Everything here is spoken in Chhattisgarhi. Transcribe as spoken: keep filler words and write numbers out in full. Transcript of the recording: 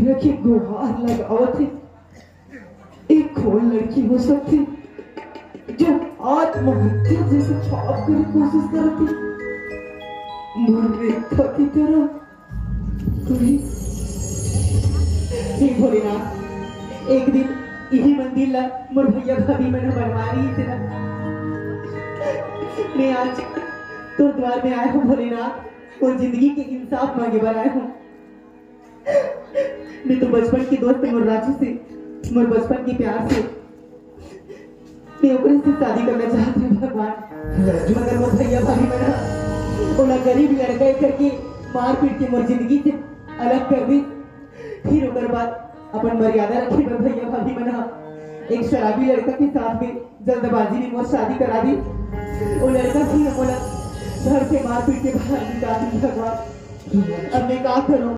रखे गुहार लगावत हे। एक खोर लड़की हो सकथे जो आत्महत्या जैसे पाप करे कोशिश करत हे। मोर रेखा की तरह कहीं। हे भोलेनाथ, एक दिन इही मंदिर ला मोर भैया भाभी मन ह बनवा रही थे ना। मैं आज तोर द्वार में आया हूँ भोलेनाथ, मोर जिंदगी के इंसाफ मांगे बर आया हूँ। मैं तो बचपन के दोस्त मोर राजू से, मोर बचपन के प्यार से, मैं ओकरे से शादी करना चाहत हूँ भगवान। मगर मोर भैया भाभी मन ह ओला गरीब लड़का करके मार पीट के मोर जिंदगी से अलग कर दी। फिर ओकर बाद अपन मर्यादा रखे बर भैया भाभी मन ह एक शराबी लड़का के साथ में जल्दबाजी में मोर शादी करा दी। वो लड़का फिर मोला घर से मार पीट के बाहर निकाल दी भगवान। अब मैं का करूँ?